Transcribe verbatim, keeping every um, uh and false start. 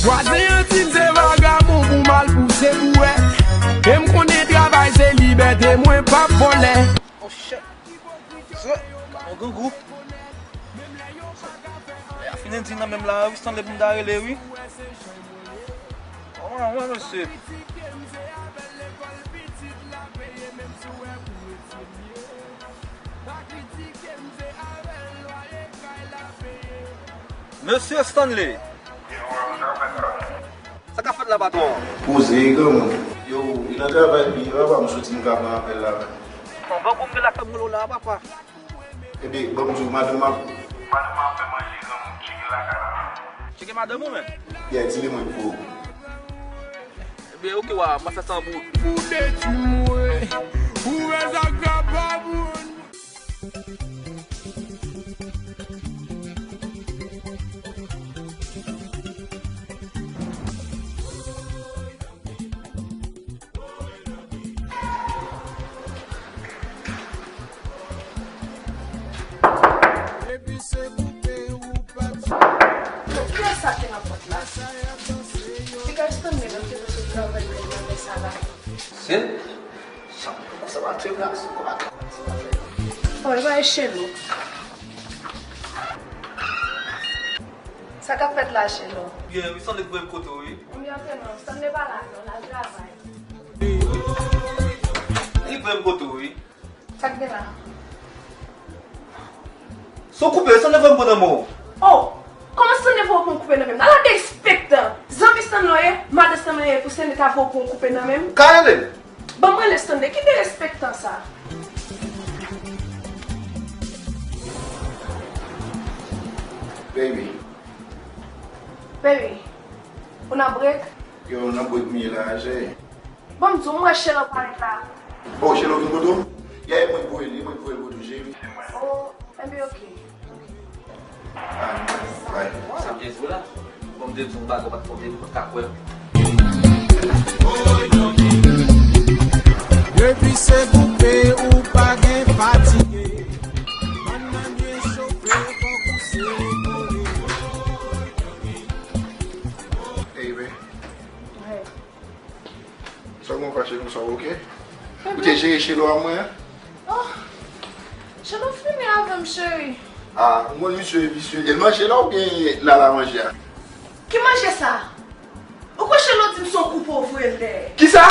Vwazen an di m se vagabon pou m al pouse bouwèt. E m konnen travay se libète, mwen p ap vòlè. Oh shit. Sa, yon gran gwoup. Lè a fin di nan menm la, wi, Stanley pou m ta rele, wi. Kòman, wè, mesye. Mesye Stanley. Sa k ap fèt la, patwon? Poze, granmoun. Yo, li nan travay, li, papa, m soti, m ka pran apèl la menm. Bon, bon, bon, m gen lakay mwen la, papa. Ebyen, ban m di w, madanm ap. Madanm ap fè manje, granmoun, tcheke lakay la. Tcheke madanm ou menm? Yè, di li mwen pou ou. Ebyen, oke, wa, m ap fè sa pou ou. Pou detwi mwen, pou fè sa k kapab ou. Kiyès sa ki nan pòt la? Piga Stanley menm ki sot travay menm nan lè sa la. Se l? Sa, sa va trè byen, se kòman sa va fè? Oh, e pa Echelo. Sa k ap fèt la, Echelo? Byen, wi, Stanley voye m kote w, wi. Konbyen w te non? Stanley pa la non, l al travay. Li voye m kote w, wi. Sa k gen la? Se w koupe, Stanley voye m pran nan men w. Oh! Kòman Stanley voye w pran koupe nan men m? Ala de respektan! Zanmi Stanley w ye, madan Stanley w ye, pou Stanley ta voye w pran koupe nan men m? Ka rele m. Ban m rele Stanley, ki derespektan sa? Baby. Baby, ou nan break? Yo, nan break m ye la, cheri. Ban m di w, m wè Chelo parèt la. Oh, Chelo vin kote w? Ya, e mwen k voye l, e mwen k voye l kote w, cheri. Oh, enben, oke. Ah, bye. Sa m te di w la. Bon, m te di w bagay, ou pa t konte, ou pa t ka kwè m. Depi se koupe, ou pa gen fatige. Bannann byen chofe, fòk ou se kole. Hey, babe. Hey. Sa w gen fache konsa, oke? Ou te jere Chelo a mwen an? Oh, Chelo fini avè m, cheri. Ah, m konn misye visye. E l manje la oubyen Lala manje a? Ki manje sa? Ou kwè Chelo di m se yon koupe w voye l dèyè? Kisa?